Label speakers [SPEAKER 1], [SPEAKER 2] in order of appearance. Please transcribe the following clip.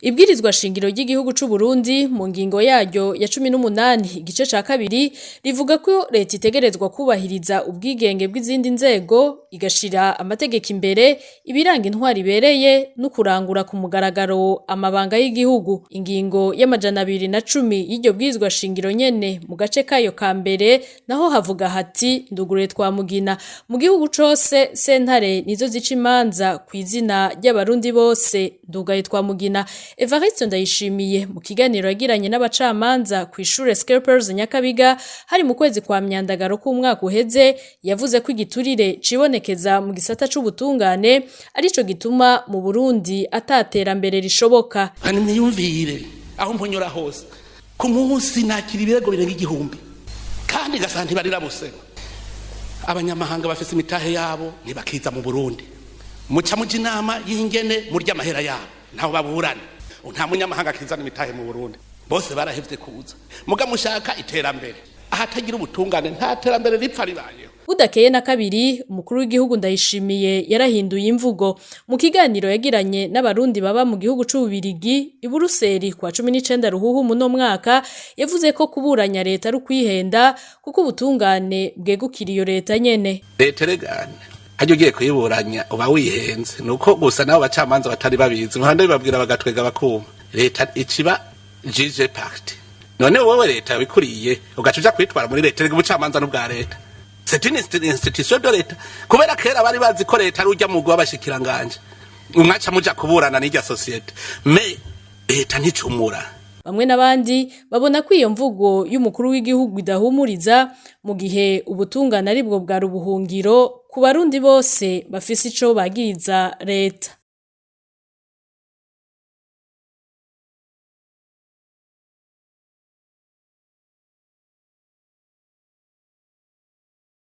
[SPEAKER 1] Ibwirizwa shingiro ry'igihugu c'u Burundi mu ngingo yaryo ya 18 igice ca kabiri rivuga ko leta itegerezwa kubahiriza ubwigenge bw'izindi nzego, igashira amategeko imbere, ibiranga intwari ibereye no kurangura ku mugaragaro amabanga y'igihugu. Ingingo ya 210 y'iryo bwirizwa shingiro nyene mu gace kayo ka mbere naho havuga hati: "Ndugure twamugina mu gihugu cose, sentare nizo zica imanza kw'izina ry'Abarundi bose." Ndugaye twamugina. Evariste Ndayishimiye mu kiganiro yagiranye n'abacamanza kw'ishure Scalpers Nyakabiga hari mu kwezi kwa Myandagaro k'umwaka uheze yavuze ko igiturire cibonekeza mu gisata c'ubutungane arico gituma mu Burundi ataterambere rishoboka.
[SPEAKER 2] Hani mwiyumvire aho mponyora hose ku munsi nakira ibirego birenga 1000 kandi gasanga ntibarira. Abanyamahanga bafise imitahe yabo ntibakiza mu Burundi, muca muja inama y'ingene murya amahera yabo, ntaho baburana. Nta munyamahanga akizana imitahe mu Burundi, bose barahevye kuza. Muga mushaka iterambere ahatagira ubutungane, nta terambere ripfa ribayeho.
[SPEAKER 1] Budakeye na kabiri, umukuru w'igihugu Ndayishimiye yarahinduye imvugo mu kiganiro yagiranye n'Abarundi baba mu gihugu c'Ububirigi i Buruseli kwa 19 Ruhuhu muno mwaka. Yavuze ko kuburanya leta ari ukwihenda, kuko ubutungane bwegukira iyo leta nyene.
[SPEAKER 2] Leta regane hajya ugiye kuyiburanya uba wihenze, nuko gusa nabo bacamanza batari babizi muhanda bibabwira bagatwega bakuma. Leta iciba juge partie. None wowe leta wikuriye ugaca uja kwitwara muri leta? Rega ubucamanza n'ubwa leta, c'est une institution de l'État. Kubera kera bari bazi ko leta ari urya mugwi w'abashikiranganje, umwaca muja kuburana n'irya société, mais leta nticumura.
[SPEAKER 1] Bamwe n'abandi babona ko iyo mvugo y'umukuru w'igihugu idahumuriza mu gihe ubutungane aribwo bwari ubuhungiro ku Barundi bose bafise ico bagiriza leta.